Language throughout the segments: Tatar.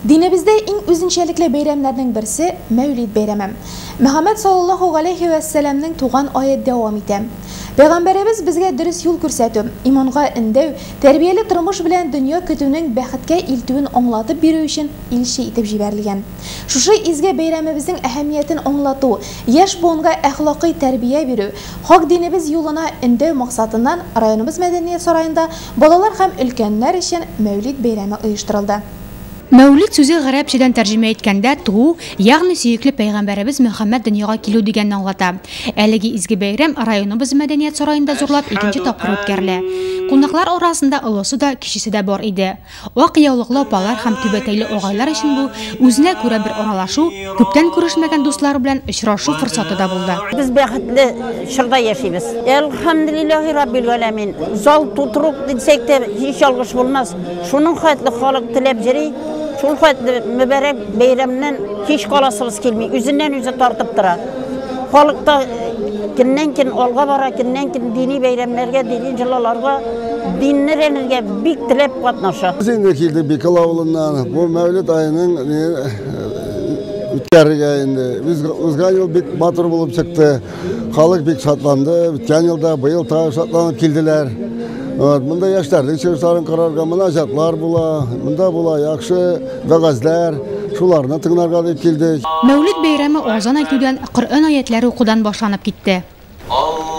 Динебездә иң үзенчәлекле бәйрәмнәрнең берсе Мәүлид бәйрәме. Мөхәммәд саллаллаһу галәйһи вә сәламнең туган ае дәвам итә. Пәйгамбәребез безгә дөрес юл күрсәтү, иманга өндәү, тәрбияле тормыш белән дөнья көтүнең бәхеткә илтүен аңлатып бирү өчен илче итеп җибәрелгән. Шушы изге бәйрәмебезнең әһәмиятен аңлату, яшь буынга әхлакый тәрбия бирү, хак динебез юлына өндәү максатыннан районыбыз мәдәният сараенда балалар һәм өлкәннәр өчен Мәүлид бәйрәме оештырылды. Мәүлид сүзе гарәпчәдән тәрҗемә иткәндә туу, ягъни сөекле пәйгамбәребез Мөхәммәд дөньяга килү дигәнне аңлата. Әлеге изге бәйрәм районыбыз мәдәният сараенда зурлап икенче тапкыр үткәрелә. Кунаклар арасында олысы да, кечесе дә бар иде. Ак яулыклы апалар һәм түбәтәйле агайлар өчен бу үзенә күрә бер аралашу, күптән күрешмәгән дуслары белән очрашу форсаты да булды. Без бәхетле чорда яшибез. Әлхәмдүлиллаһи раббил галәмин. Зал тутыру дисәк тә һич ялгыш булмас. Шуның хәтле халык теләп йөри. Шул хәтле мөбарәк бәйрәмнән һич каласыбыз килми. Үзеннән үзе тартып тора. Халык та көннән-көн алга бара, көннән-көн дини бәйрәмнәргә, дини җолаларга, динне өйрәнергә бик теләп катнаша. Без инде килдек Бикел авылыннан. Бу Мәүлид аеның үткәрергә инде. Без узган ел бик матур булып чыкты. Халык бик шатланды. Үткән елда, быел тагы шатланып килделәр. Вот, монда яшьләрнең чыгышларын карарга, монаҗатлар була, монда була яхшы вәгазьләр, шуларны тыңларга дип килдек. Мәүлид бәйрәме азан әйтүдән, Коръән аятлары укудан башланып китте. Аллаһу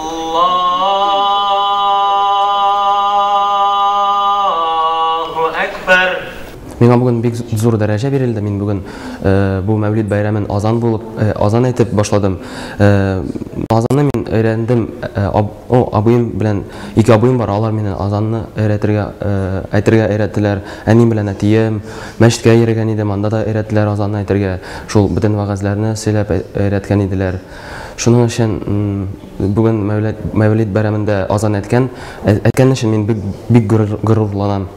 әкбәр. Миңа бүген бик зур дәрәҗә бирелде. Мин бүген бу Мәүлид бәйрәмен азан булып, азан әйтеп башладым. Азанны мин өйрәндем, абыем белән, ике абыем бар, алар мине азанны өйрәтергә, әйтергә өйрәттеләр. Әнием белән әтием мәчеткә йөргән идем, анда да өйрәттеләр азанны әйтергә. Шул бөтен вәгазьләрне сөйләп өйрәткән иделәр. Шуның өчен бүген Мәүлид бәйрәмендә азан әйткән өчен мин бик, бик горурланам.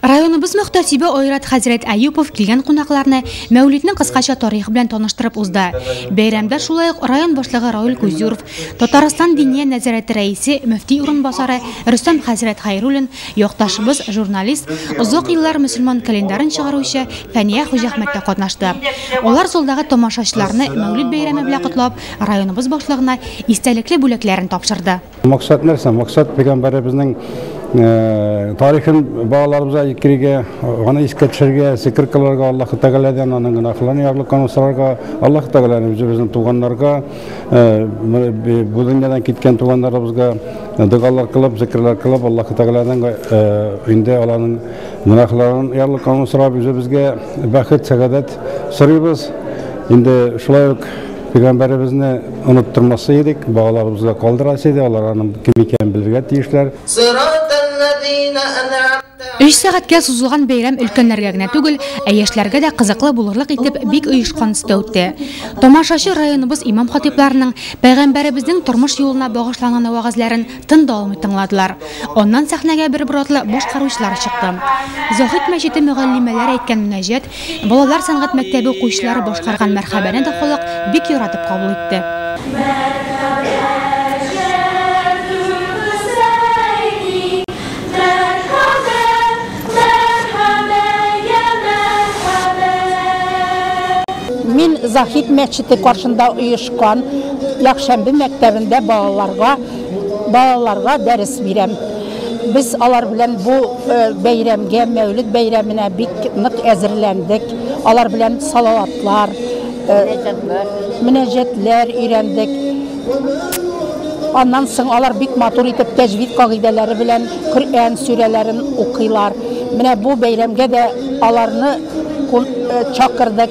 Районыбыз мөхтәсибе Айрат хәзрәт Әюпов килгән кунакларны Мәүлиднең кыскача тарихы белән таныштырып узды. Бәйрәмдә шулай ук район башлыгы Равил Кузюров, Татарстан Диния нәзарәте рәисе, мөфти урынбасары Рөстәм хәзрәт Хайруллин, якташыбыз, журналист, озак еллар мөселман календарын чыгаручы Фәния Хуҗахмәт тә катнашты. Алар залдагы тамашачыларны Мәүлид бәйрәме белән котлап, районыбыз башлыгына истәлекле бүләкләрен тапшырды. Максат нәрсә? Максат пәйгамбәребезнең тарихын балаларыбызга җиткерергә, аны искә төшерергә, зикер кылырга, Аллаһ Тәгаләдән аның гөнаһларын ярлыкауны сорарга, Аллаһ Тәгаләдән үзебезнең туганнарга, бу дөньядан киткән туганнарыбызга догалар кылып, зикерләр кылып, Аллаһ Тәгаләдән инде аларның гөнаһларын ярлыкауны сорап, үзебезгә бәхет, сәгадәт сорыйбыз. Инде шулай ук пәйгамбәребезне оныттырмасы идек, балаларыбызга калдырасы иде, алар аның кем икәнен белергә тиешләр. Өч сәгатькә сузылган бәйрәм өлкәннәргә генә түгел, ә яшьләргә дә кызыклы булырлык итеп бик оешкан төстә үтте. Тамашачы районыбыз имам хатипларының пәйгамбәребезнең тормыш юлына багышланган вәгазьләрен тын да алмый тыңладылар. Аннан сәхнәгә бер-бер атлы башкаручылар чыкты. Заһид мәчете мөгаллимәләре әйткән мөнәҗәт, балалар сәнгать мәктәбе укучылары башкарган мәрхәбәне дә халык бик яратып кабул итте. Мин Заһид мәчете каршында оешкан Якшәмбе мәктәбендә балаларга дәрес бирәм. Без алар белән бу бәйрәмгә, Мәүлид бәйрәменә бик нык әзерләндек. Алар белән салаватлар, мөнәҗәтләр өйрәндек. Аннан соң алар бик матур итеп тәҗвид кагыйдәләре белән Коръән сүрәләрен укыйлар. Менә бу бәйрәмгә дә аларны чакырдык.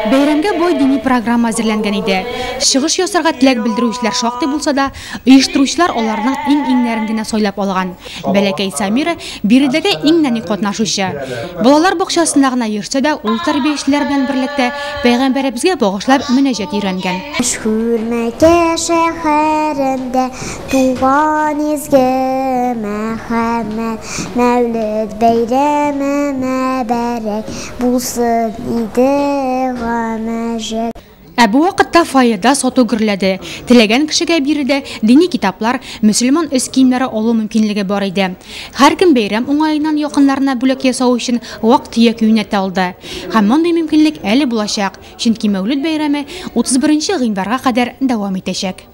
Бәйрәмгә бай дини программа әзерләнгән иде. Чыгыш ясарга теләк белдерүчеләр шактый булса да, оештыручылар аларның иң-иңнәрен генә сайлап алган. Бәләкәй Самира биредәге иң нәни катнашучы. Балалар бакчасында гына йөрсә дә, ул тәрбиячеләр белән берлектә пәйгамбәребезгә багышлап мөнәҗәт өйрәнгән. Мәшһүр Мәккә шәһәрендә туган изге Мөхәммәд, Мәүлид бәйрәме мөбарәк булсын иде гамәҗәт. Ә бу вакытта фойеда сату гөрләде. Теләгән кешегә биредә дини китаплар, мөселман өс киемнәре алу мөмкинлеге бар иде. Һәркем бәйрәм уңаеннан якыннарына бүләк ясау өчен вак-төяк юнәтә алды. Һәм мондый мөмкинлек әле булачак, чөнки Мәүлид бәйрәме 31 гыйнварга кадәр дәвам итәчәк.